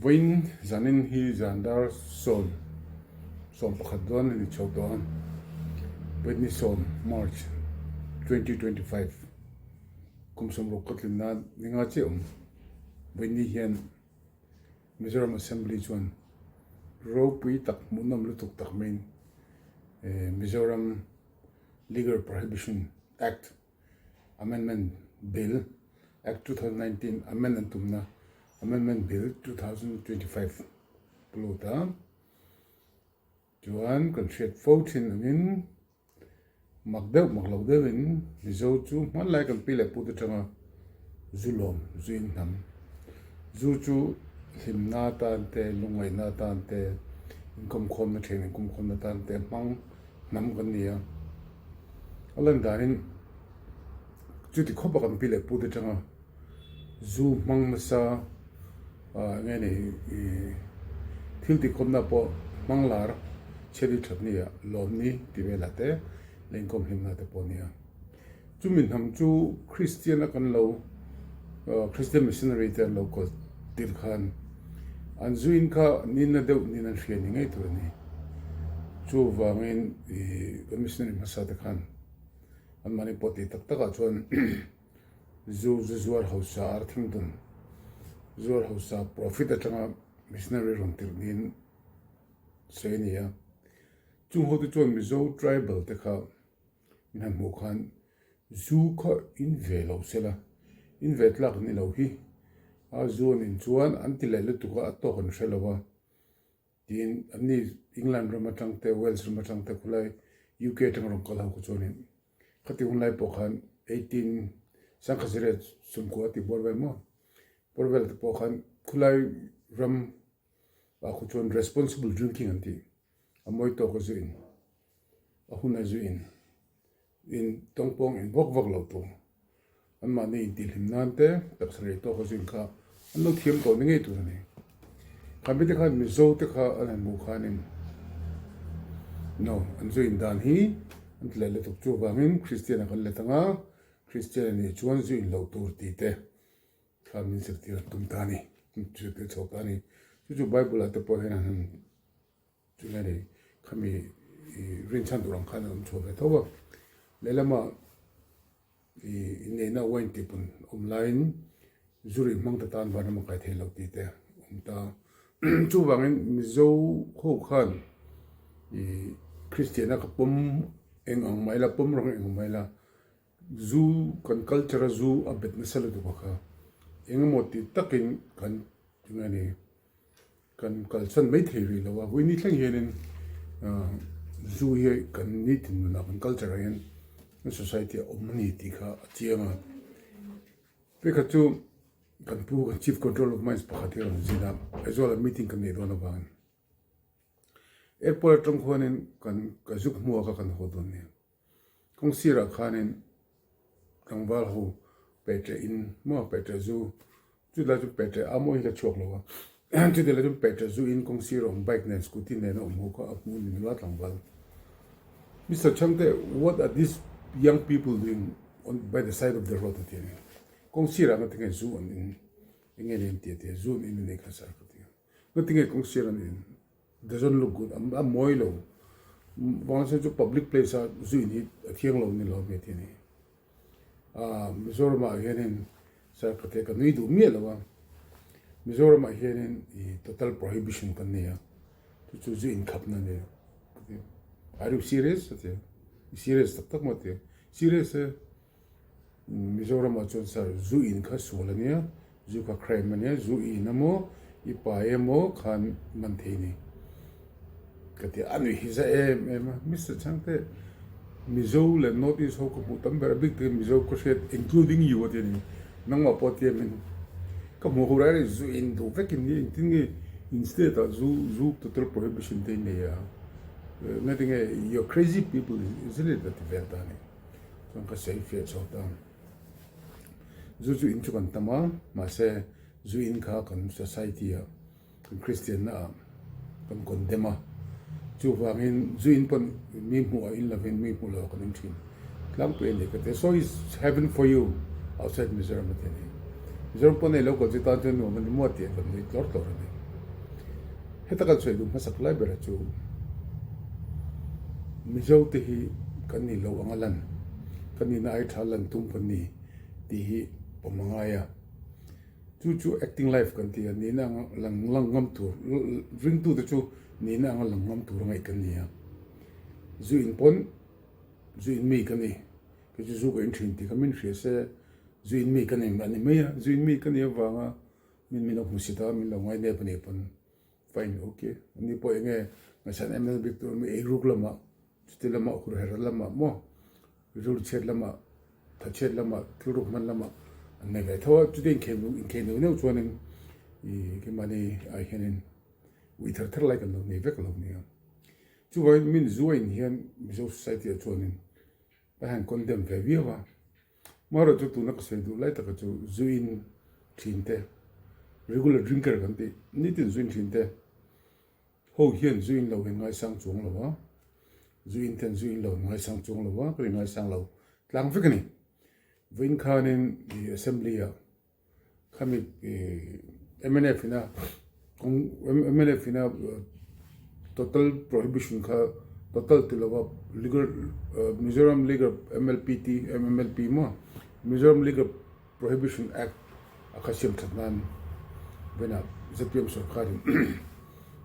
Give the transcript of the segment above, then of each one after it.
Vawiin zanin hi zan dar sawm 11 dawn a ni chho tawh a, vawiin ni sawm March 2025 kum sawmruk ka tlin nan ni nga chiah awm. Vawiin ni hian Mizoram Assembly chuan ropui tak hmuhnawm lutuk tak maiin Mizoram Liquor Prohibition Act Amendment Bill Act 2019 amend an tumna Amendment Bill 2025 pu lut a. Chuan kan hriat fo thin angin mak deuh mak lo deuhin Mizo chu hmanlai kan pi leh put atanga zu lawm zu in hnam. Zu chu hlimna atan te lungngaihna atan te inkawmkhawmna thian inkawmkhawmna atan te hmang hnam kan ni a. A lan danin chuti khawp a kan pi leh pute atanga zu hmang nasa ah enge ni ih thil tih khawpna pawh hmang lar chhiat that ni ah lawm ni tih velah te leh inkawm hlimna te pawh a ni a. Chumi hnam chu Kristian a kan lo Christian missionary te an lo kawl tir khan an zuin kha nina deuh nin an hria ni ngei tur a ni. Chuvangin ih kan missionary hmasa te khan anmahni pawh tih tak takah chuan zu zu zuar hausa Arthington zuar hausa profit atanga missionary rawn tirh niin sawi a ni a. Chung hote chuan Mizo tribal te kha min han hmuh khan Zu kha in ve lo se la, in ve tlak ni lo hi. A zu an in chuan an ti leh lutuk a, a tawk an hre lo a. Tiin anni England ram atang te, Wales ram atang te khulai UK atang rawn kal ho kha chuanin khati hun lai pawh khan 18 sangkhaziriat sawmkua a ti buar vel maw? Buar vel te pawh khan khulai ram ah khu chuan responsible drinking an ti. A mawi tawk a zu in, a hun a zu in. In tawngpawng in vak vak lo tur. Anmahni intihhlim nan te taksa rei tawk a zin kha an lo thiam tawh ni ngei tur a ni. Kha mite khan Mizo te kha an han hmuh khanin no an zu in dan hi an ti leh lutuk chuvangin Kristian a kan let anga Kristian a nih chuan zu in loh tur tih te kha min zirtir an tum ta a ni, min zirtir chho ta a ni. Chu chu Bible ah te pawh hian an han Chulai nei khami i rinchhan tur ang khan an awm chhuah ve tho a, lehlamah i inneihna wine tih pawn awm laiin zu rih hmang ta tan vanram a kai thei lo tih te awm ta. Chuvangin Mizo ho khan i Kristiana ka pawm eng ang mai la, pawm rang eng ang mai la, zu kan culture a zu a bet nasa lutuk a kha engemaw tih takin kan tinge ni. Kan kalsan mai thei rih lo a, vawiin ni thleng hianin zu hi kan nitin nunah kan culture ah hian kan society ah awm a ni tih kha a chiang a. Vekhat chu kan pu kan chief control of mines pakhat hi a rawn zin a, Aizawl ah meeting kan neih dawn avangin airport atang khuanin kan ka zuk hmuak a kan haw dawn nia. Kawng sirah khanin tlangval ho petre in maw petre zu chutilai chu petre a mawi hi la chhuak lo a chutilai chu petre zu in kawng sir a awm bike nen scooty nen a awm ho kha a hmu ni nula tlangval Mister Chhangte what are these young people doing on by the side of the road a ti a ni kawng sirah nga tinge zu an in enge ni an ti a ti a zu an in a nei kha sir ka ti a nga tinge kawng sir an in Doesn't look good a mawi lo vang chu public place a zu in hi a thiang lo ni lo ve ti a ni. Ah Mizoram ah hianin sir ka te ka nui duh miah lo a Mizoram ah hianin i total prohibition kan nei a chu chu zu in khapna a ni a Are you serious a ti a i serious tak tak maw a ti a serious e. Mizoramah chuan sir zu in kha sual a nia, zu kha crime a nia, zu i in emaw i pai emaw khan man thei ni ka ti a, a nuih hi za em em a, Mister Chhangte Mizo leh North East ho ka hmuh tam ber a bik takin Mizo ka hriat including you a ti a ni, nangmah pawh a ti em in ka hmuh ho rai rai zu in duh vek in ni engtin nge in state ah zu zu total prohibition te in nei a, ngatinge you are crazy people isn't it a ti vel ta a ni. Chuan ka sawi fiah chho ta. Zu chu in chu kan tam a, mahse zu in kha kan society ah, kan Christian na ah kan condemn a. Chuvangin zu in pawn mi hmuh ah in lovin mi hmuh lo ah kan in thin. Tlangpui a ni ka ti a, so is heaven for you outside Mizoram a ti a ni. Mizoram pawn ei lo kal chu tan chuan nuam a ni maw tih a kan nui tlawr tlawr a ni. Heta kan sawi duh hmasak lai berah chu Mizo te hi kan nih loh anga lan, kan nihna ai tha lan tum kan ni tih hi awm a ngai a. Chu chu acting life kan ti a, nihna anga lang lang ngam tur, ringtute chu nihna anga lang ngam tur a ngaih kan ni a. Zu in pawn zu in mi ka ni, kei chu zu ka in thin tih kha min hria se zu in mi ka ni a ni mai a, zu in mi ka nih avanga Min min lo hmu sit a, min lo ngai nep a nih pawn fine ok. Ani pawh eng nge ngaihsan em em bik tur mi eiruk lamah chuti lamah hurher lamah maw rilru chhiat lamah thachhiat lamah thilruk hman lamah an nei ve tho a chuti inkhei inkhei neuh neuh chuanin ih keimahni ah hianin ui thar thar lai kan lo nei vek lo nia. Chuvangin min zuain hian Mizo society ah chuanin ka han condemn ve viau a. Marawh chu tuna ka sawi duh lai taka chu zu in thin te, regular drinker kan tih, nitin zu in thin te ho hian zu in lo in ngaisang chuang lo a, zu in ten zu in lo in ngaisang chuang lo a, ka in ngaisang lo tlang vek a ni. Vawiin khanin i assembly ah Khami mnf ina mnf ina total prohibition kha total ti lova liquor Mizoram liquor MLPT MMLP maw Mizoram liquor prohibition act a kha siam that nan vena zpm sorkar in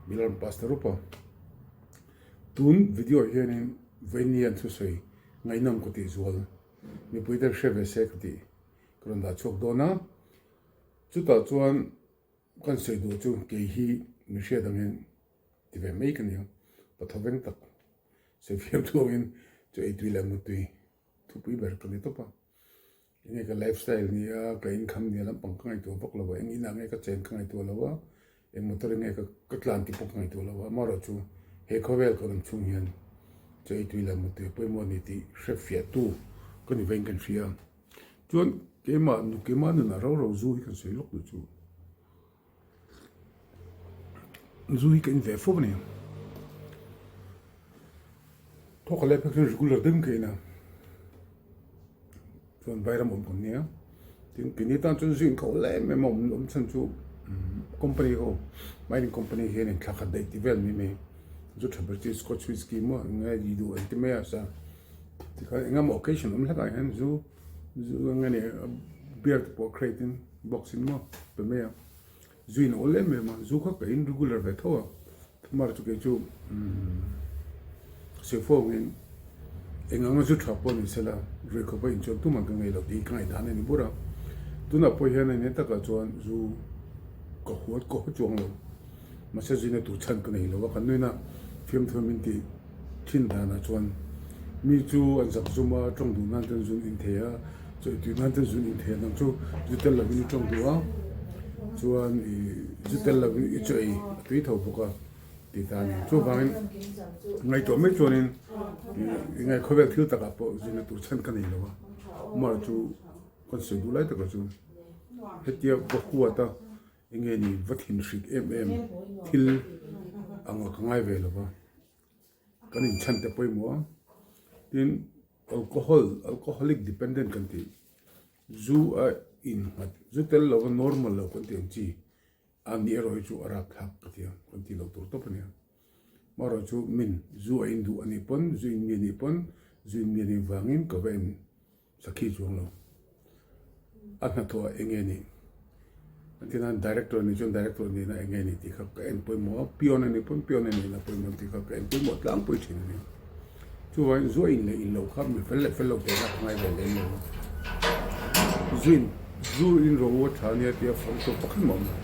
bill a rawn pass ta rup a tun video ah hianin vawiin an thusawi ngaihnawm ka tih zual mipui te hre ve se ka tih. Ka rawn dah chhuak dawn a, chutah chuan kan sawi duh chu kei hi mi hriat angin ti ve mai ka ni ang, pathaw veng tak sawi fiam thu angin chu eitui leh mutui thupui ber ka ni tawp a, enge ka life style ni a, ka income ni a lampang ka ngaihtuah vak lo a, eng inah nge ka chen ka ngaihtuah lo a, Eng motor in nge ka tlan tih pawh ka ngaihtuah lo a, amaherawhchu he khawvel ka awm chhung hian chaw ei tui leh mutui pawimawh a ni tih hre fiahtu ka ni veiin kan hria. Chuan keimah nu keimah nunah rau rau zu hi kan sawi lawk duh chu zu hi ka in ve fo a ni. Thawk a leh phek chuan regular deuhin ka in a. Chuan vairam awm kan nia. Tin keini tan chuan zu inkauh leh em em a awm awm chhan chu company ho mining company hian in thla khat daih tih vel mai mai zu tha ber chu scotch whisky maw eng nge i duh an ti mai a sa tikhan eng emaw occasion awm hlekah hian zu zu eng nge ni beer te pawh crate in box in maw pe mai a. Zu in awl em em a, zu kha ka in regular ve tho a, thumar chu kei chu Sefawngin eng anga zu tha pawh ni sela rui khawpa inchuan tumah ka ngei lo tih hi ka ngaihdan a ni bur a, tunah pawh hian a nia takah chuan zu ka huat ka haw chuang lo, mahse zuina tur chhan ka nei lo a, kan nuina fiamthu min tih thin danah chuan mi chu an zak zum a, tawng duh nan ten zun in thei a, chawi tui nan ten zun in thei a, nang chu zu tel lovin i tawng duh a, chuan ih zu tel lovin i chaw ei a tui tho bawk a tih ta a ni. Chuvangin ngaihtuah mai chuanin ih ngai khawvel thil takah pawh zirna tur chhan ka nei lo a, mar chu kan sawi duh lai takah chu hetia va huat a. Enge ni va thin hrik em em thil anga ka ngai ve lova kan inchhan te pawimawh a tin alcohol alcoholic dependent kan tih zu a innghat zu tel lova normal lo kan tih ang chi a nih erawh hi chu a rapthlak ka ti a kan tih loh tur tawp a nia amaherawh chu min zu a induh a nih pawn zu in mi a nih pawn zu in mi a nih vangin ka va en Sakhi chuang lo. A hnathawh ah enge nih? An ti nan director a nih chuan director a nihna enge nih tih kha ka en pawimawh a, peon a nih pawn peon a nihna pawimawh tih kha ka en pawimawh tlangpui thin a ni. Chuvangin zu a in leh in lo kha mi fel leh fel lo teh kha ka ngai ve lem lo a. Zu in zu in ro a tha nia tia fang tur pakhat mah a awm lo.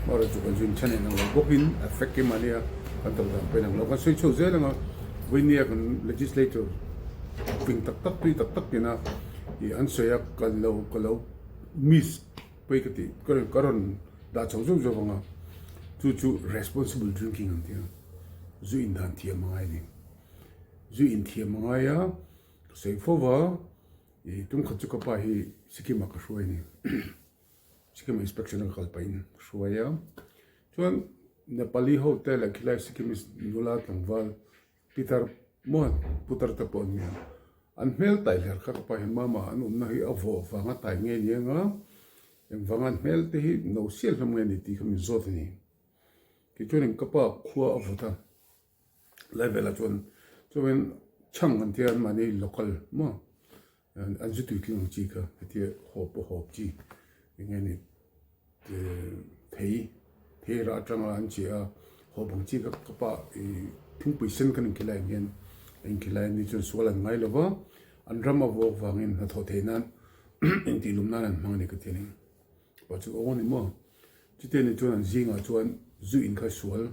Amaherawhchu chu kan zu in chhan en ang lo bawkin a fact keimah nia kan to dan pawhin ang lo. Kan sawi chho zel ang a, vawinia kan legislature Ping tak tak tui tak tak ina ih an sawi a ka lo ka lo miss pawi ka tih ka rawn ka rawn dah chho zeuh zeuh vang a chu chu responsible drinking ang tih a zu in dan thiam a ngai a ni zu in thiam a ngai a ka sawi fo va ih tum khat chu ka pa hi Sikkim ah ka hruai a ni Sikkim inspection a ka kal pahin ka hruai a chuan Nepali ho te leh khilai Sikkimese nula tlangval Pitar maw putar te pawh an ni a, an hmel tai hler kha ka pa hian mama an awmna hi a vawh vanga tai nge ni anga engvanga an hmel te hi no sial hlawm nge ni tih kha min zawt a ni. Kei chuanin ka pa khua a vawt a, lai velah chuan chuan chhang an tia mahni local maw an zu tuitling ang chi kha hetia hawp a hawp chi eng nge ni thei thei rah atanga an chiah a hawp ang chi kha ka pa ih thingpui sen kan inkhilai ang hian a inkhilai a ni chuan sual an ngai lo va an ram a vawk vangin hnathawh theih nan intih lum nan an hmang a ni ka ti a ni. Pa chu aw ni maw? Chutiang ni chuan an zingah chuan zu in kha sual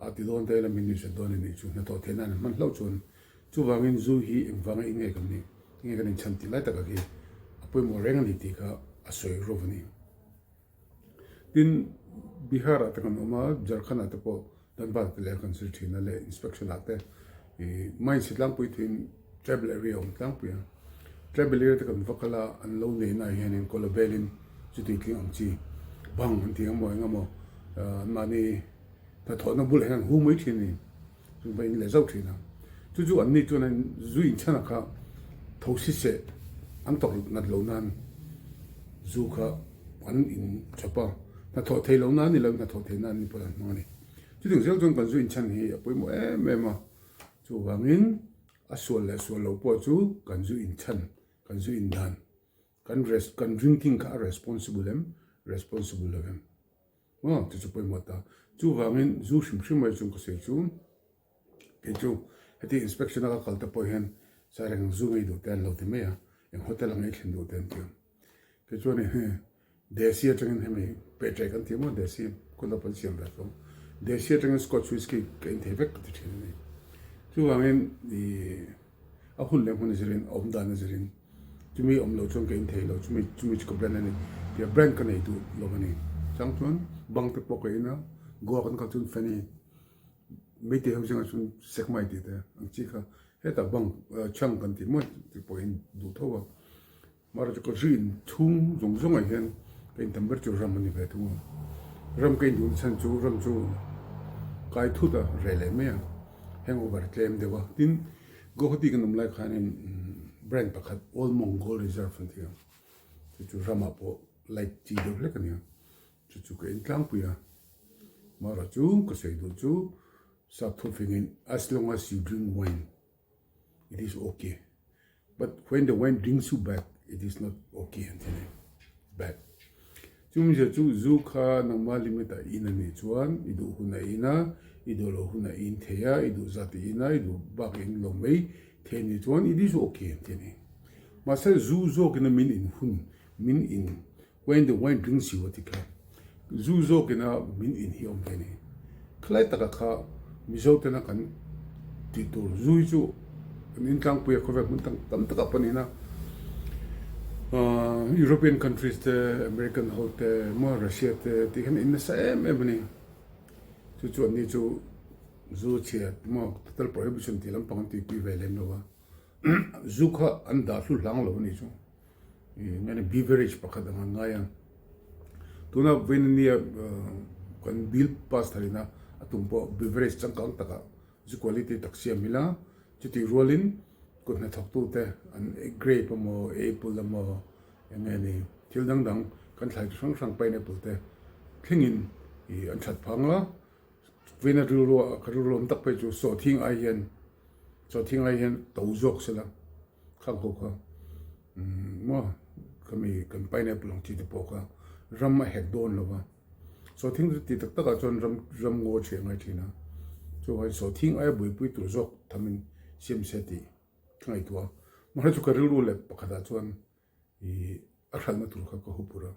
a ti dawn ta ila min nuihsat dawn a nih chu hnathawh theih nan an hman hlauh chuan chuvangin zu hi engvanga in nge kan nih nge kan inchhan tih lai takah khi a pawimawh reng a ni tih kha a sawi rawh a ni. Tin, Bihar ah te kan awm a, Jharkhand ah te pawh Dhanbad te leh kan zir thin a leh inspection ah te ih mines hi tlangpui thuin tribal area a awm tlangpui a, tribal area te kan va kal a an lo neih naah hianin kawlabelin chuti tling ang chi bang an ti ang maw eng emaw an mahni hnathawhna bulah hian an hu mai thin a ni chu va in leh zauh thin a, chu chu an ni chuan an zu inchhan ah kha tho si seh an tawrh nat loh nan zu kha an in chawp a, hnathawh theih loh nan ni lo hnathawh theih nan ni pawh an hmang a ni. Chutiang zel chuan kan zu inchhan hi a pawimawh em em a, chuvangin a sual leh sual loh pawh chu kan zu inchhan, kan zu indan, kan res kan drinking kha a responsible em, responsible lo em maw chu chu pawimawh ta. Chuvangin zu hrim hrim mai chung ka sawi chu kei chu heti inspection a ka kal te pawh hian Saireng zu ngei duh te an lo ti mai a, eng hotel a ngei thlen duh te an ti ang. Kei chuan he Desi atangin hemi pehtlaih kan ti maw Desi kawlap an siam ve tawh. Desi atangin Scotch whisky ka in thei vek ka ti thin a ni. Chuvangin ih a hun leh hmun a zirin a awm dan a zirin chumi awm loh chuan ka in thei lo chumi chumi chu ka brand a ni tia brand ka nei duh lo a ni. Chang chuan bang te pawh ka in a Goa kan kal chuan Feni Meitei ho zingah chuan Sekmai tih te ang chi kha hetah bang chhang kan ti maw tih pawhin duh tho a. Mahra chu ka rin chhung zawng zawngah hian ka intam ber chu ram a ni ve thung a. Ram ka induhna chhan chu ram chu kai thut a reh leh mai a, hangover tlem deuh a. Tin, Guwahati kan awm lai khanin brand pakhat Old Monk Gold Reserve an ti a, chu chu ramah pawh light chi deuh hlek a ni a, chu chu ka intlangpui a. Mahra chu ka sawi duh chu sap thufingin as long as you drink wine it is okay. But when the wine drinks you back, it is not okay an ti nei. Bad. Chumi zia chu zu kha nangma limit ah in a nih chuan i duh hun a in a, i duh loh hun a in thei a, i duh zat i in a, i duh bak i in lo mai thei a nih chuan it is okay an ti nei. Mahse zu zawkin a min in hun, min in When the wine drinks you a ti kha zu zawkin a min in hi awm ve ni. Khalai taka kha Mizo tena kan tih tur zu hi chu kan intlangpui a khawvel hmun tam takah pawh niin a European countries te American ho te maw Russia te tih hian in nasa em em a ni. Chu chu anni chu zu chhiat maw total prohibition tih lampang an tihpui ve lem lo a zu kha an dah hlu hlang lo a ni chu. Engemaw beverage pakhat ang an ngai a, tuna vawiin ania kan bill pass tharina a tum pawh beverage changkang takah zu quality tak siam ila chutih rualin kut hnathawktute an grape emaw apple emaw eng nge ni thil dang dang kan thlai chi hrang hrang pineapple te thlengin ih an that phang a, vawiin a rilru ah ka rilru awm tak phei chu sawhthing ai hian sawhthing ai hian to zawk sela. Khang ho kha maw khami kan pineapple ang chi te pawh kha ram a hek dawn lo va, sawhthing chu ti tak takah chuan ram ram ngaw ṭhi a ngai ṭhin a, chuvangin sawhthing aia buaipui tur zawk thamin siam se tih ka ngaihtuah a, mahse chu ka rilru leh pakhatah chuan ih a hralhna tur kha ka hupur a.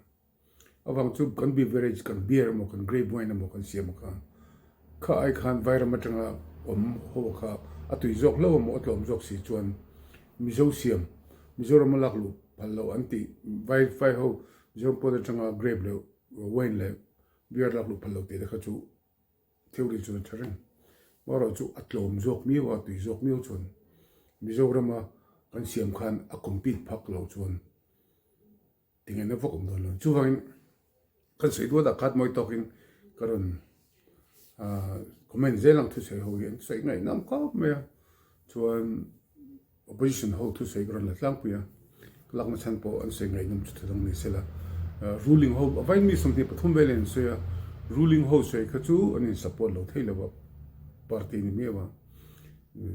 Avang chu kan beverage, kan beer emaw kan grape wine emaw kan siam a kha, kha ai khan vairam atanga awm ho kha a tui zawk hlauh emaw a tlawm zawk si chuan Mizo siam, Mizoram a lak luh phal loh an tih vai vai ho Mizoram pawn atanga grape leh wine leh beer lak luh phal loh tih te kha chu theory chuan a tha reng. Marawh chu a tlawm zawk miau a, a tui zawk miau chuan Mizorama kan siam khan a compete phak loh chuan Tingaihna vak awm dawn lo. Chuvangin kan sawi duat ah khat mawi tawkin ka rawn comment zel ang thusawi ho hi an sawi ngaihnam khawp mai a. Chuan opposition ho thusawi ka rawn la tlangpui a, ka lakna chhan pawh an sawi ngaihnawm chu thu dang ni sela. Ruling ho a vain mi 23 velin an sawi a. Ruling ho sawi kha chu an in support lo thei lo a, party ni miau a.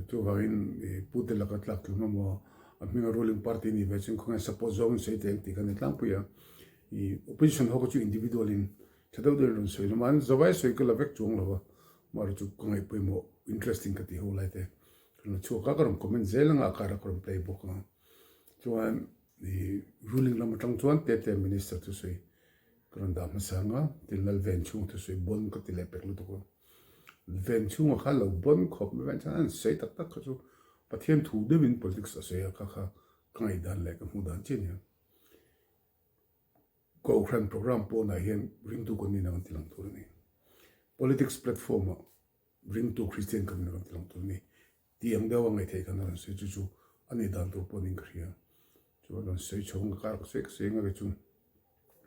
Chuvangin pute laka tlak tlum emaw a hminga ruling party ni ve chuan khawnge support zawngin sawi teh ang tih kha ni tlangpui a. Opposition ho kha chu individual in tha deuh deuhin rawn sawi hlawm a, an zavai sawi ka la vek chuang lo a, amaherawhchu chu ka ngaihpawimawh interesting ka tih ho lai te ka rawn chhuak a, ka rawn comment zel anga a karah ka rawn play bawk a. Chuan ruling lam atang chuan Tete minister thusawi ka rawn dah hmasa ang a, tin lal ven chhunga thusawi bon ka ti leh pek lutuk a. Ven chhunga kha lo bon khawp mai vang chuan an sawi tak tak kha chu Pathian thu deuhin politics a sawi a, kha kha ka ngaihdan leh ka hmuh dan chiah a nia. Kohhran programme pawnah hian ringtu kan nihna kan ti lang tur a ni. Politics platform-ah ringtu Kristian kan nihna kan ti lang tur a ni. Tih ang deuha ngaihtheih khan a rawn sawi chu chu a nih dan tur pawh niin ka hria. Chuan rawn sawi chho ang ka kar ka sawi ka sawi ang a kei chu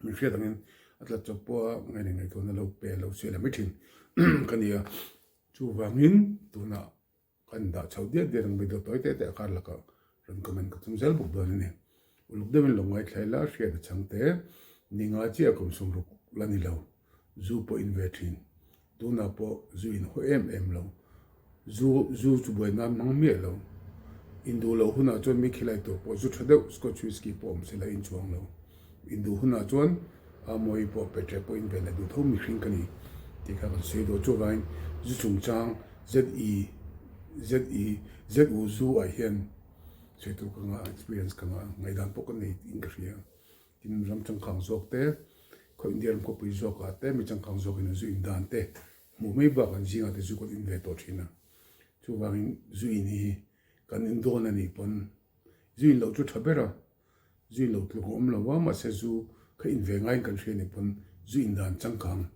min hriat angin a tlat chawp pawha ngaih leh ngaihtuahna lo pe lo sawi la mai thin ka ni a. Chuvangin tunah Kan dah chho diat diat ang video tawi teh teh a kar lakah rawn comment ka tum zel bawk dawn a ni. Uluk deuhin lo ngaithla ila hriat a chang te, ni nga chiah kum sawmruk la ni lo, zu pawh in ve thin. Tunah pawh zu in haw em em lo, zu zu chu buai nan hmang miah lo. In duh loh hunah chuan mi khilai tur pawh zu tha deuh scotch whisky pawh awm sela in chuang lo. In duh hunah chuan a mawi pawh petre pawh in ve leh duh tho mihring ka ni tih kha kan sawi duh. Chuvangin zu chungchang ZE ZE ZU zu ah hian sawi tur ka ngah experience ka ngah ngaihdan pawh ka nei in ka hria. Tin ram changkang zawk te khaw India ram khawpui zawk ah te mi changkang zawk in an zu in dan te hmuh mai bak an zingah te zu kan in ve tawh thin a. Chuvangin zu in hi kan in dawn a nih pawn zu in loh chu tha ber a. Zu in lo tluk a awm lo a, mahse zu kha in ve ngaiin kan hria nih pawn zu in dan changkang,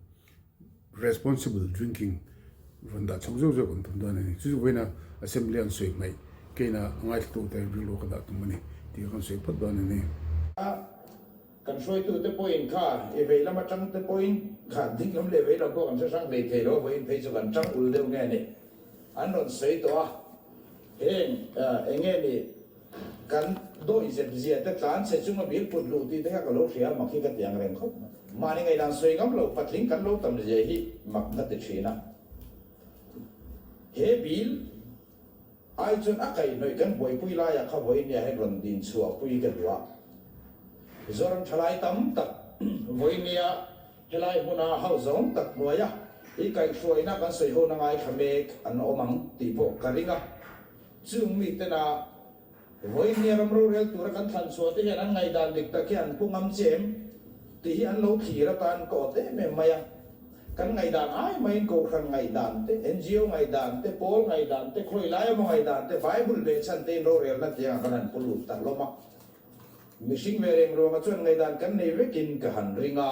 responsible drinking, rawn dah chho zeuh zeuh kan tum dawn a ni. Chu chu vawiina Assembly an sawi hmaih keina a ngaithlatute rilru ka dah tum a ni tih kha kan sawi phawt dawn a ni. A, kan hruaitute pawhin kha i vei lam atang te pawhin kha ding lam leh vei lam pawh kan hre hrang hlei thei lo a, vawiin phei chu kan tang ul deuh nge ni an rawn sawi tawh a, heng eng nge ni Kan dawih zep zia te tlan chhe chunga bil put luh tih te kha ka lo hria a, mak hi ka ti ang reng khawp mai. Mahni ngaihdan sawi ngam lo patling kan lo tam zia hi mak ka ti thin a. He bil ai chuan a kaihhnawih kan buaipui laiah kha vawinia hian rawn din chhuah pui ka duh a. Zoram thalai tam tak vawinia helai hmuna hauhzawng tak hnuaia i kaihhruaina kan sawi hona ngaithla mek an awm ang tih pawh ka ring a. Chung mitena vawinia ram rorel tura kan thlan chhuah te hian an ngaihdan dik tak hi an pu ngam che em tih hi an lo thlir atan ka awt em em mai a. Kan ngaihdan ai maiin Kohhran ngaihdan te, NGO ngaihdan te, pawl ngaihdan te, khawi lai emaw ngaihdan te, Bible behchhan tein rorelna tiangah kan han pu lut ta hlawm a. Mihring ve reng ruangah chuan ngaihdan kan nei vekin ka han ring a.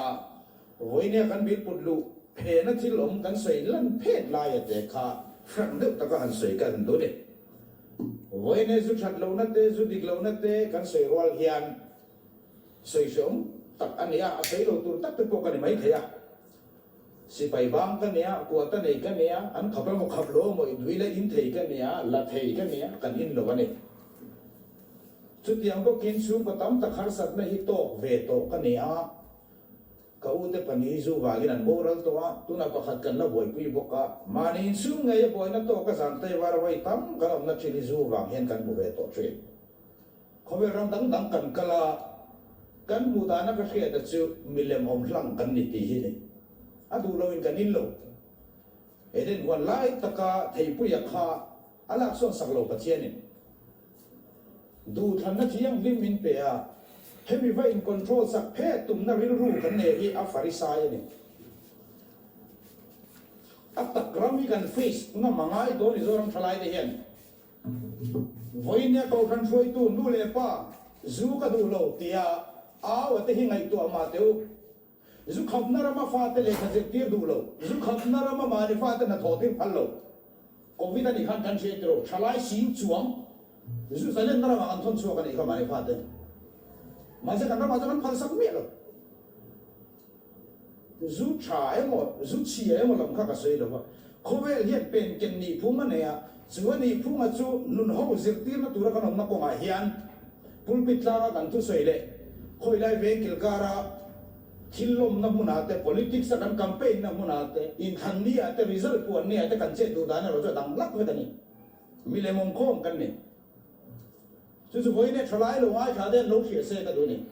Vawinia kan bil put luh phena thil awm kan sawi lan phet laia te kha frank deuh taka han sawi ka han duh ni. Vawinia zu that lohna te, zu dik lohna te kan sawi rual hian sawi hreawm tak a ni a, a sawi lo tur tak te pawh ka ni mai thei a. Sipai bang ka nia, kuata nei ka nia, an khap emaw khap lo emaw inui la in thei ka nia, la thei ka nia, kan in lo a ni. Chutiang bawkin chhungkaw tam tak harsatna hi tawk ve tawh ka ni a. Ka u te pahnih zu vangin an boral tawh a, tunah pakhat kan la buaipui bawk a. Mahni insum ngei a buaina tawk a zan tei var vawi tam kan awmna thin hi zu vang hian kan hmu ve tawh thin. Khawvel ram dang dang kan kal a, kan hmuh dana ka hriat a chu milem awm hlang kan ni tih hi ni. A duh loin kan in lo. Eden huan lai taka theipuia kha a laksawn sak lo Pathianin. Duhthlanna thianghlim min pe a, hemi va in control sak phet tumna rilru kan nei hi a farisai a ni. A tak ram hi kan face ngam a ngai dawn i Zoram thalai te hian. Vawinia Kohhran hruaitu nu leh pa zu ka duh lo tia au a te hi ngaihtuah mah teh u. Zu khapna rama fate lehkha zirtir duh lo, zu khapna rama mahni fate hnathawh tir phal lo. Covid a nih khan kan hriat tiraw, thalai sing chuang zu zalenna ramah kan thawn chhuak a nih kha mahni fate. Mahse kan ramah chuan kan phalsak miah lo. Zu tha emaw, zu chhia emaw lam kha ka sawi lo va. Khawvel hian pen ken nihphung a nei a, chu a nihphunga chu nunho zirtirna tura kan awmna kawngah hian pulpit tlanga kan thusawi leh khawilai veng kilkara. Thil lawmna hmunah te, politics a kan campaign na hmunah te, inthlan ni ah te, result puan ni ah te kan chet duh dan erawh chu a dang hlak vek a ni. Milem awmkhawm kan ni. Chu chu vawiin e thalai lo ngaithla te an lo hria se ka duh ni.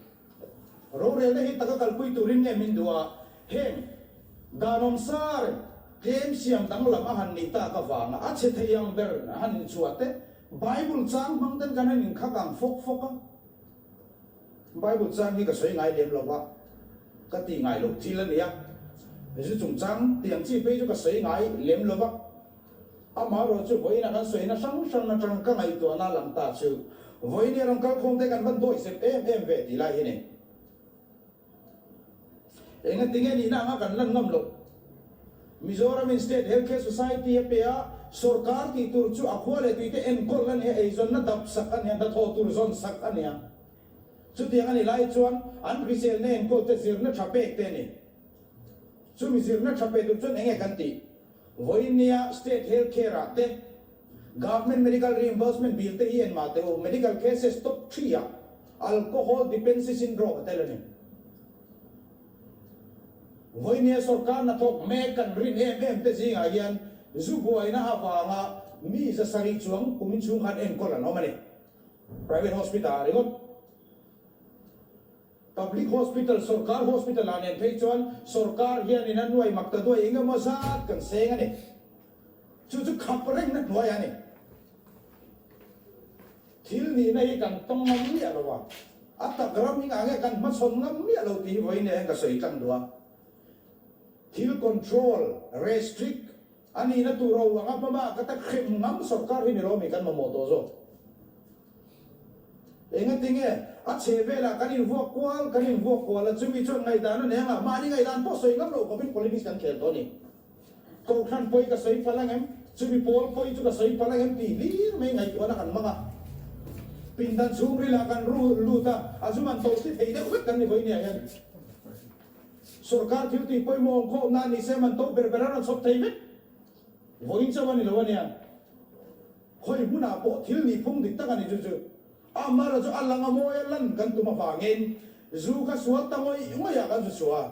Rorelna hi taka kalpui turin nge min duh a, heng danawm sar tlem siam danglam a han nih tak avanga a chhe thei ang ber a han inchhuah te, Bible chang hmang ten kan han inkhak ang fawk fawk a. Bible chang hi ka sawi ngai lem lo va, ka tih ngai loh thil a nia. Zu chungchang tiang chi phei chu ka sawi ngai lem lo va. Amaherawhchu vawiin a kan sawina hrang hrang atang ka ngaihtuahna lang ta chu vawiin hi rawn kalkhawm te kan van dawi sep em em ve tih lai hi ni. Engatinge nihna anga kan lan ngam loh? Mizoramin State Health Care Society a pe a, sorkar tih tur chu a khua leh tuite enkawl a nia, eizawnna dap sak a nia, hnathawh tur zawn sak a nia. Chutiang a nih lai chuan an hriselna enkawl te zirna tha pek te a ni. Chumi zirna tha pe tur chuan enge kan tih? Vawiin nia State Health Care ah te Government Medical Reimbursement Bill te hi enmah teh u, Medical Cases Top Three ah Alcohol Dependency Syndrome a tel a ni. Vawinia sorkar hnathawk mek kan rin em em te zingah hian zu buaina avanga mi 700 chuang kum inchhung khan enkawl an awm a ni. Private hospital ah ringawt. Public hospital, sorkar hospital ah nen phei chuan sorkar hianin a nuai mak ta duai eng emaw zat kan seng a ni. Chu chu khap rengna hnuai a ni. Thil nihna hi kan tawng ngam miah lo a, a tak ram hi ngah nge kan hmachhawn ngam miah lo tih hi vawiin hian ka sawi tlang duh a. Thil control, restrict, a nihna tur ro anga hmama ka ta hrem ngam sorkar hi ni lo mi kan mamawh tawh zawk. Engatinge a chhe velah kan invuak kual kan invuak kual a, chumi chuan ngaihdan a nei anga mahni ngaihdan pawh sawi ngam lo khawpin politics kan khel tawh a ni. Kohhran pawi ka sawi palh ang em? Chumi pawl pawi chu ka sawi palh ang em tih hlir mai ngaihtuahna kan hmang a. Pindan chhungrilah kan ru lut a, a zum an to thli thei deuh vek kan ni vawi nia hian. Sorkar thil tih pawimawh awm khawmna a ni se man to ber ber a rawn chhawp thei vek. Vawiin chauh a ni lo a nia. Khawi hmunah pawh thil nih phung dik tak a ni chu chu. Amara chu a lang a mawi a lan kan tum avangin zu kha sual ta ngawih ngawih ah kan zu chhuah a.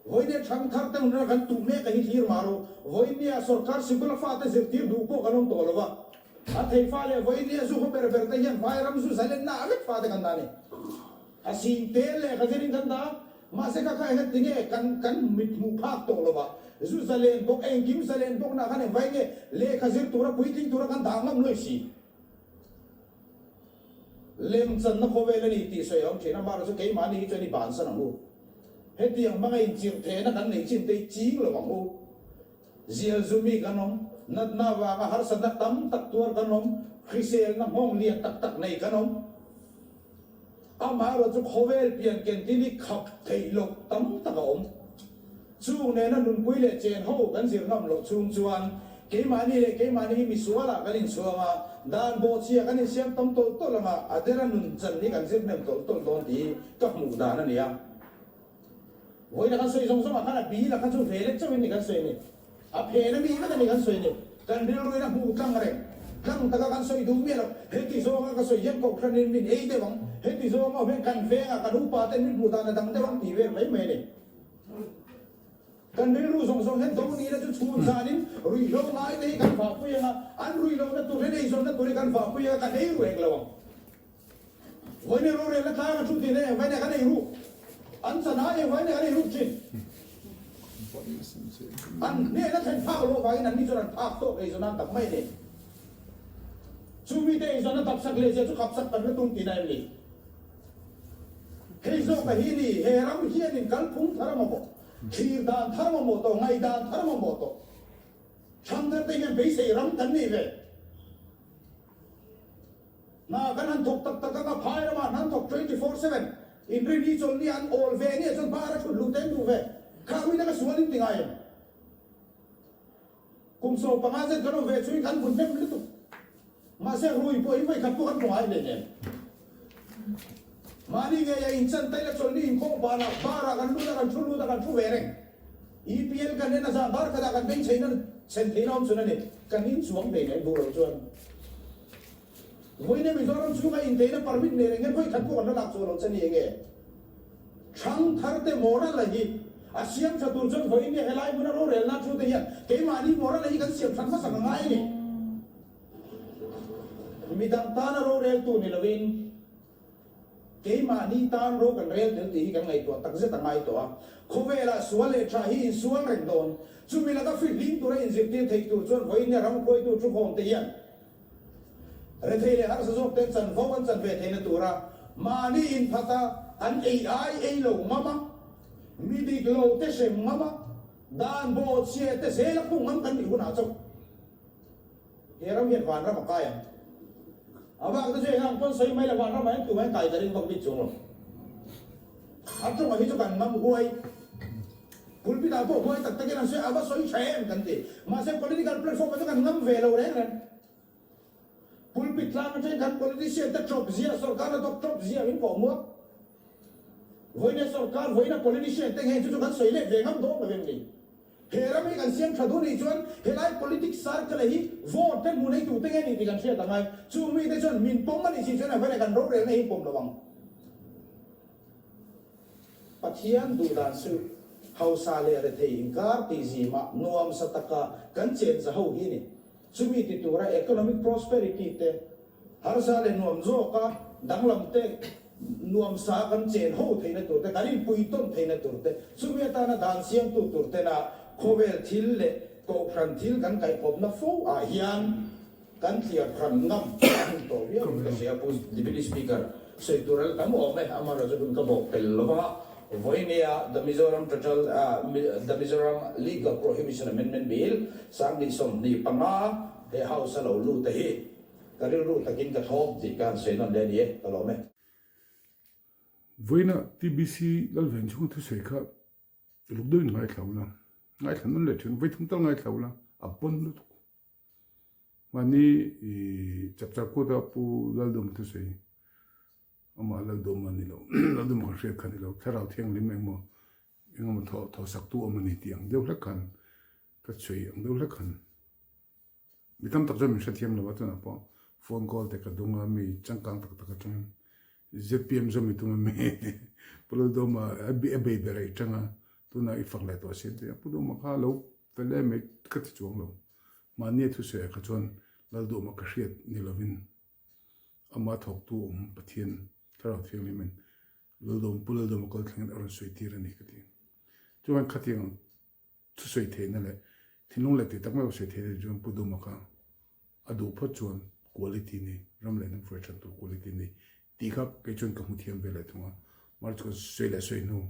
Vawinia thangthar te nunna kan tuh mek a hi thlir mah ru. Vawinia sorkar sikul a fate zirtir duh pawh kan awm tawh lo va. A thei fa leh vawinia zu haw ber ber te hian vai ram zu zalenna a vek fate kan dah a ni. A sin tel leh kha zirin kan dah a. Mahse kha kha enga tinge kan kan mit hmuh phak tawh lo va. Zu zalen bawk engkim zalen bawk nah khan engvai nge lehkha zir tura puitling tura kan dah ngam lawi si. Lemchanna khawvel a ni tih sawi a awm thin a, mahra chu keimahni hi chuan i bansan ang u. Hetiang hmanga inchirh thehna kan neih chin te hi ching lo ang u. Zial zu mi kan awm, natna avanga harsatna tam tak tuar kan awm, hriselna nghawng lian tak tak nei kan awm. Amaherawh chu khawvel pian ken thil hi khap theih loh tam tak a awm. Chung nena nunpui leh chen ho kan zir ngam loh chhung chuan keimahni leh keimahni hi misualah kan inchhuang a, dan bawhchhia kan insiam tam tawlh tawlh anga a dera nun chan hi kan zir hnem tawlh tawlh dawn tih hi ka hmuh dan a ni a. Vawiin a kan sawi zawng zawngah khan a bil a kha chu ve lek chauhin ni kan sawi ni. A phen a mi vek a ni kan sawi ni. Kan rilruin a hmuh tlang reng. Tlang taka kan sawi duh miah lo. Heti zawnga ka sawi hian kohhranin min ei deuh ang, heti zawnga awm hian kan vengah kan upa ten min hmuh dan a dang deuh ang tih vel mai mai a ni. Kan rilru zawng zawng hian do nihna chu chhun zanin ruihhlo ngai te hi kan vahpui ang a, an ruihlohna tur hian eizawnna tur hi kan vahpui ang a, kan ei ru hek lo ang. Vawiin rorelna tlang a thu thin e, vawiin kan ei ruk. An chan ai e, vawiin kan ei ruk thin. An hnehna thlen phak loh vangin anni chuan an phak tawk eizawn an dap mai a ni. Chu mite eizawnna dapsak leh zia chu khapsak kan la tum tihna em ni? Hei zawk a hi ni, he ram hianin kalphung thar a mamawh, thlir dan thar a mamawh tawh, ngaihdan thar a mamawh tawh. Thangthar te hian beisei ram kan nei ve. Hna kan han thawk tak tak anga phai ramah hna an thawk 24/7, inrini chawlhni an awl ve nia chuan bar a thut luh te an duh ve. Kha huin anga sual in ti ngai em? Kum 15 zet kan awm ve chungin kan vun hnem lutuk. Mahse rui pawh hi vawikhat pawh kan hmu ngai hle nen. Mahni ngei a inchan taila chawlhni inkhawm banah bar ah kan lut a, kan thu lut a, kan thu ve reng. EPL kan en a zan bar khatah kan beng chheina chhen theihna awm chhun a ni. Kan inchuang hle nen duh lo chuan. Vawiin Mizoram chhunga intheihna permit nei reng hian vawikhat pawh kan la lak chhuah lo che ni enge? Thangtharte moral a hi a siam tha tur chuan vawiin hi helai hmuna rorelna thu te hian keimahni moral a hi kan siam that hmasak a ngai a ni. Midang tana roreltu ni loin keimahni tan ro kan rel tel tih hi kan ngaihtuah takzet a ngai tawh a. Khawvelah sual leh tha hi insual reng dawn. Chumi laka fihlim tura inzirtir theih tur chuan vawiin hi ram hruaitu thukhawm te hian Rethei leh harsa zawk ten chanvo an chan ve theihna tura mahni inphata an ei ai ei lo ngam a, mi dik lo te hrem ngam a, dan bawh chhia te zel a khung ngam kan nih hunah chauh he ram hian vanram a kai ang. A bak te chu eng ang pawn sawi mai la vanram ah hian tumah hian kai ka ring vak bik chuang lo. A tawngah hi chu kan ngam huai. Pulpit ah pawh huai tak takin an sawi a, a va sawi tha em kan ti. Mahse political platform ah chu kan ngam ve lo reng reng. Pulpit tlang atangin kan politician te tawp zia, sorkar hnathawk tawp zia min kawh muak. Vawiina sorkar, vawiina politician te nghe chu chu kan sawi let ve ngam dawn lo em ni? He ram hi kan siam tha duh nih chuan helai politics circle hi vote te hmu nei tur te nge ni tih kan hriat angai. Chung mite chuan min pawm a nih si chuan a vawiina kan rorelna hi pawm lo ang. Pathian duhdan chu hausa leh rethei inkar tih zimah nuamsa taka kan chen za ho hi ni. Chumi ti tura economic prosperity te, harsa leh nuam zawka danglam te nuamsa kan chen ho theihna tur te, kan inpui tawn theihna tur te, chumi atana dan siamtu tur tena khawvel thil leh kohhran thil kan kaihkawpna fo ah hian Kan thliar hran ngam a hun tawh viau in ka hria Pu Deputy Speaker, sawi tur a la tam awm e, amaherawhchu hun ka bawk pel lo va, vawinia The Mizoram Total The Mizoram Liquor Prohibition Amendment Bill 2025 he House a lo lut te hi ka rilru takin ka thlawp tih ka han sawi nawn leh a ni e, ka lawm e. Vawiina TBC Lalven chhunga thusawi kha luk deuhin ngaithla ula, ngaithla nawn leh thin, vawithum tal ngaithla ula, a pawn lutuk. Mahni chapchar kut a Pu Laldawma thusawi, amah Laldawma a ni lo, Laldawma kan hriat kha a ni lo, Thlarau Thianghlim engmaw engemaw thaw thawsak tu awm a ni tih ang deuh hlek khan ka sawi ang deuh hlek khan mi tam tak chuan min hrethiam lo a, tunah pawh phone call te ka dung a, mi changkang tak tak atangin zpm zawm i tum a mi Pu Laldawma a bei ber a i tang a, tunah i fak leh tawh a si an ti a, Pu Dawma kha lo fel em mai ka ti chuang lo. Mahni a thusawi ah kha chuan Lalduhma ka hriat ni lovin ama thawktu awm Pathian Thlarau Thianghlimin Laldawm Pu Laldawma kal thlengin a rawn sawi tir a ni ka ti. Chuan khatiang thusawi theihna leh thinlung leh tih tak mai sawi theihna chuan Pu Duma kha a duh phawt chuan quality nei, ram leh hnam hruai that tur quality nei tih kha kei chuan ka hmu thiam ve leh thung a. Mahse chu kan sawi leh sawi hnu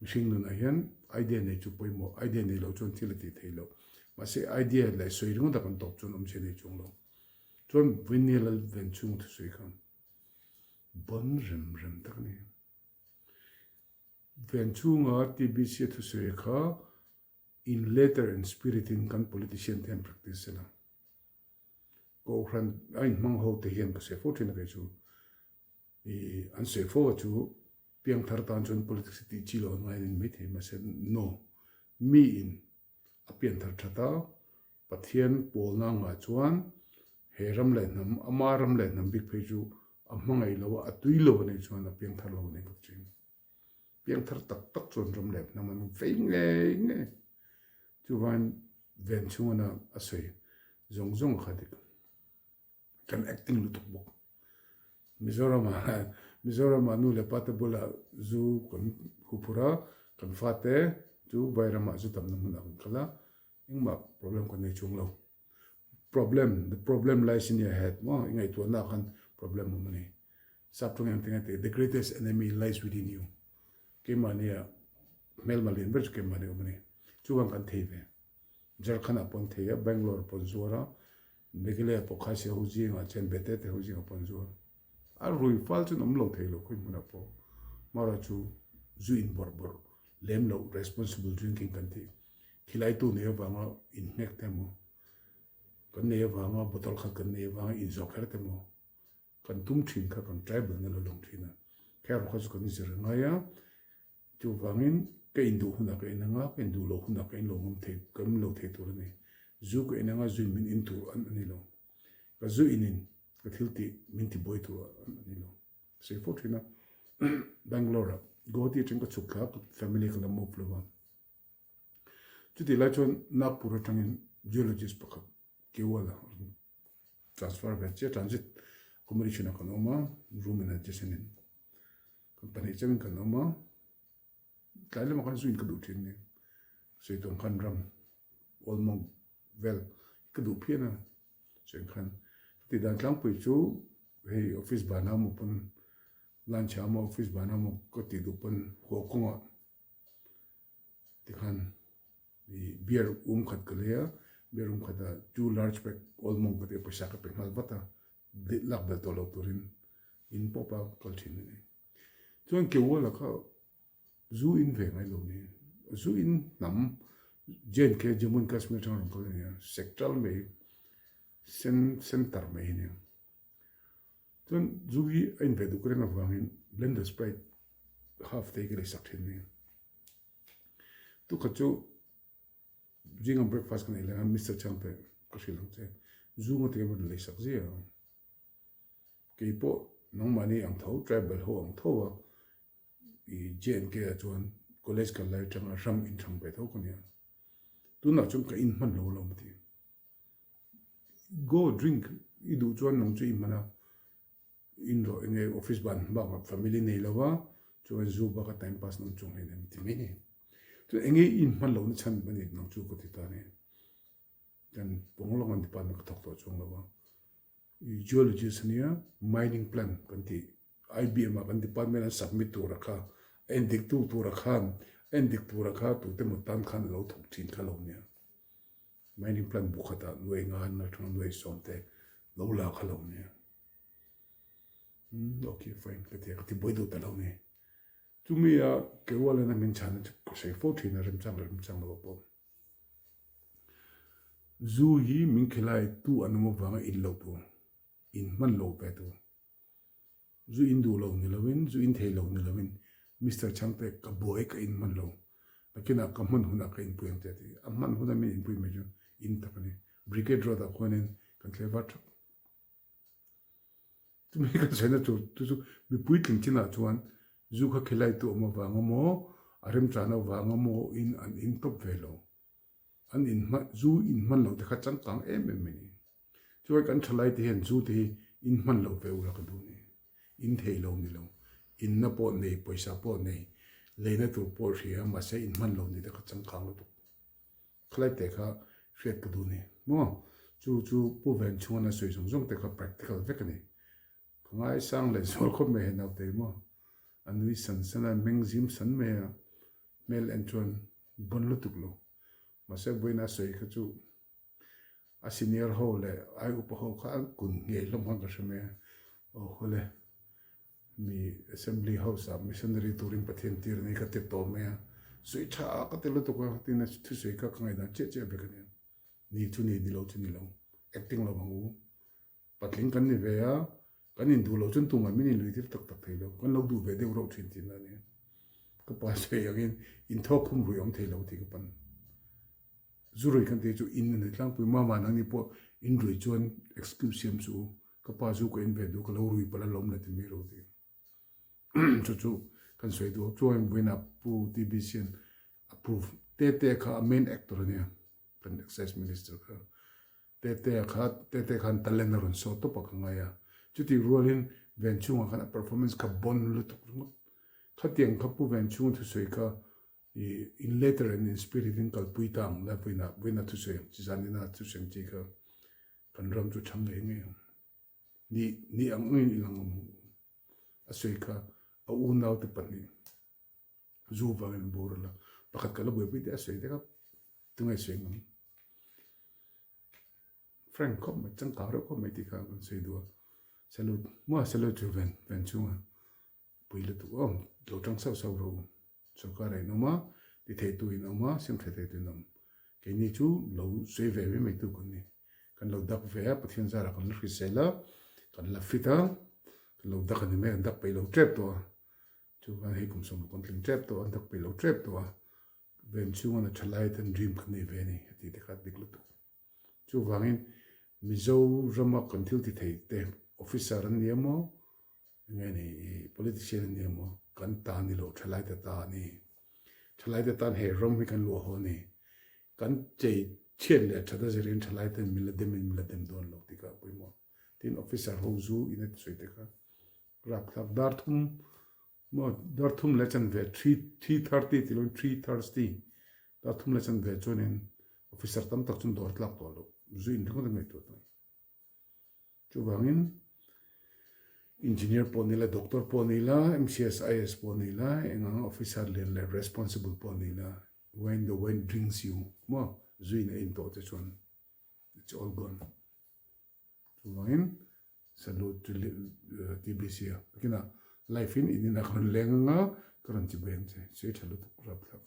mihring nunah hian idea nei chu pawimawh, idea nei loh chuan thil a tih theih loh. Mahse idea leh sawi ringawt a kan tawp chuan awmzia nei chuang lo. Chuan Vinny Lalvenchhunga thusawi kha bon rem rem tak a ni. Venchhunga TBC a thusawi kha in letter and spirit in kan politician te hian practice sela. Kohhran a inhmang ho te hian ka sawi fo thin a kei chu i an sawi fo a chu piangthar tan chuan politics hi tih chi loh an ngai a ni maithei mahse no mi in a pianthar that a Pathian pawlna angah chuan he ram leh hnam ama ram leh hnam bik phei chu a hmangaih lo a a tui lo a nih chuan a piangthar lo a ni ka ti thin. Piangthar tak tak chuan ram leh hnam an vei ngei ngei. Chuvain ven chhungana a sawi zawng zawng kha dik. Kan acting lutuk bawk. Mizoramah Mizoramah nu leh pa te bulah zu kan huphurh a, kan fate chu Vairamah zu tamna hmunah kan kal a, engmah problem kan nei chuang lo. Problem, the problem lies in your head maw, i ngaihtuahna ah khan problem awm a ni. Sap tawng hian tinge tih, the greatest enemy lies within you. Keimahnia hmelma lian ber chu keimahni awm a ni. Chuvang kan thei ve. Jharkhand ah pawh an thei a, Bangalore pawh an zuar a, Meghalaya pawh Khasi ho zingah chuan Bete te ho zingah pawh an zuar. A rui fal chuan awm lo thei lo khawi hmunah pawh. Mara chu zu in bawrh bawrh lem loh responsible drinking kan tih. Khilaitu nei avanga inhnek te emaw, kan nei avanga bottle khat kan nei avanga inzawh kher te emaw kan tum thin kha kan tribal na lo lang thin a. Kher kha chu kan zir ngai a, chuvangin ka induh hunah ka in anga, ka induh loh hunah ka in lo ngam thei, ka in lo thei tur a ni. Zu ka in anga zuin min in tur a ni lo. Ka zu inin ka thil tih min ti buai tur a ni lo. Sawi fo thin a, Bangalore-ah. Guwahati atang ka chhuk thla a, ka family ka la move lo va. Chutih lai chuan Nagpur atangin geologist pakhat Kewal a rawn transfer ve chiah, transit accommodation ah kan awm a, room in adjacent in kan pahnih chauhin kan awm a. Tlai lamah khan zu in ka duh thin nia, sawi tawng khan ram Old Monk vel ka duh phian a, chuan khan ka tih dan tlangpui chu hei office ban a maw pawn lunch ah maw office ban a maw ka tih duh pawn haw kawngah tikhan ih beer um khat ka lei a, beer um khat ah two large pack Old Monk ka tih a pawisa ka pe nghal vat a, lak belh tawh lo turin in pawp a kal thin a ni. Chuan Kewala kha Zu in ve ngai lo ni. Zu in hnam J&K Jammu and Kashmir atanga rawn kal a nia, sector mai sen center mai a nia. Chuan zu hi a in ve duh ka reng avangin blender sprite half te hi ka leisak thin a ni. Tukhat chu zinga breakfast ka neih lai khan Mister Changte ka hrilh ang che, zu nga ti khan rawn leisak ziah ang. Keipawh nangmahni ang tho tribal ho ang tho a I JNK ah chuan college kal lai atanga ram inthlang ve tho ka nia. Tunah chuan ka in hman lo alawm a ti. Go drink i duh chuan nang chu i hman a, in rawh enge office ban bakah family nei lo va chuan zu baka time pass nang chuang hleinem a ti mai ni. Chuan enge i in hman lohna chhan a ni nang chu ka ti ta a ni. Kan Pawnglawngan department ka thawk tawh chuang lo va. Geologist a nia, mining plan kan tih IBM ah kan department an submit tura kha a endik tu tura khan a endik tura kha tute maw tan khan a lo thawk thin kha lo nia. Mining plan bu khatah nuai nga atanga nuai sawm te lo la kha lo nia. Umm okay fine ka ti a, ka ti buai duh ta lo ni. Chumi a Kewalena min chhan chu ka sawi fo thin a remchang leh remchang lo pawh. Zu hi min khilai tu an awm avanga in lo tur, in hman lo ve tur. Zu in duh lo ni lovin, zu in thei lo ni lovin Mister Chhangte ka buai ka in hman lo, nakinah ka hman hunah ka inpui ang che a ti. A hman huna min inpui mai chu in tak a ni. Brigade Road ah khuanin kan thleh var thap. Chumi kan sawi na tur chu chu mipui tling chinah chuan zu kha khilai tu awm avang emaw, a remchana avang emaw in an in tawp ve lo. An in hman, zu in hman loh te kha changkang em em mai ni. Chuan kan thalai te hian zu te hi in hman loh ve ula ka duh ni. In thei lo ni lo. Inna pawh nei, pawisa pawh nei, leina tur pawh hria mahse in hman lo ni te kha changkang lutuk. Khalai te kha hriat ka duh ni. Maw? Chu chu Pu Venchhungan a sawi zawng zawng te kha practical vek a ni. Ka ngaisang leh zual khawp mai he naute hi maw. A nui san san a, meng zim san mai a, hmel en chuan bon lutuk lo. Mahse vawiin a sawi kha chu a senior ho leh ai upa ho kha an kun ngei hlawm khan ka hre mai a. Aw hawle mi assembly house ah missionary turin Pathian tir a ni ka ti tawh mai a. Sawi tha ka ti lutuk a tin a thusawi kha ka ngaihdan chiah chiah vek a nia. Ni chu ni, ni lo chu ni lo. Acting lo ang u. Patling kan ni ve a, kan induh loh chuan tumah min inlui tir tak tak thei lo, kan lo duh ve deuh reuh thin tihna a ni. Ka pa sawi angin inthawk khum rui awm thei lo tih ka pan. Zu rui kan tih chu in a ni tlangpui, mama nangni pawh in rui chuan excuse siam suh u, ka pa zu ka in ve duh, ka lo rui palh alawm la ti mai ro tih. Chu chu kan sawi duh chuan vawiinah Pu TBC hian approve Tete kha a main actor a nia, kan excise minister kha. Tetea kha Tete khan talent a rawn show tawp a ka ngai a, chutih rualin Venchhunga khan a performance kha bon lutuk ringawt. Khatiang kha Pu Venchhunga thusawi kha ih in letter and in spirit in kalpui ta ang la vawiinah vawiinah thusawi ang chi zanina thusawi ang chi kha kan ram chu chhang ngei ngei ang. Ni ni ang angin i lang ang a sawi kha a unaute pahnih zu vangin boral a, pakhat ka la buaipui teh a sawi te kha tunge sawi ngam. Frank khawp mai changkang reuh khawp mai tih kha kan sawi duh a, salute maw salute chu ven ven chhunga pui lutuk aw lo tang sauh sauh rawh u sorkar ah in awm a ti thei tu in awm a sim tha thei tu in awm keini chu lo sawi ve mai mai tu kan ni kan lo dak ve a Pathian zarah kan la hrisel a kan la fit a kan lo dak a ni mai kan dak peih lo tep tawh a chuan hei kum sawm kan tling tep tawh a an dak peih lo tep tawh a Ven chhunga na tha lai ten dream kan nei ve a ni a tih te kha a dik lutuk. Chuvangin Mizo rama kan thil ti thei te officer an ni emaw enge ni i politician an ni emaw. Kan ta ni lo, thalaite ta a ni. Thalaite tan he ram hi kan luah haw a ni. Kan chei chhiat leh that a zirin thalaiten min la demin min la dem dawn lo tih kha a pawimawh. Tin, officer ho zu in a tisawi te kha rapthlak dar thum maw dar thum leh chanve three 3:30 tih loin 3:30 dar thum leh chanve chuanin officer tam tak chuan dawr tlak tawh loh zu in ringawt an ngaihtuah tawh. Chuvangin engineer pawh ni la, doctor pawh ni la, MCS, IAS pawh ni la, eng ang officer lian leh responsible pawh ni la, when the wine drinks you maw zuin a in tawh te chuan it's all gone. Chuvangin salute to TBC a. Takina life in in inah ka rawn leng anga ka rawn chi beng che, sawi tha lutuk rapthlak.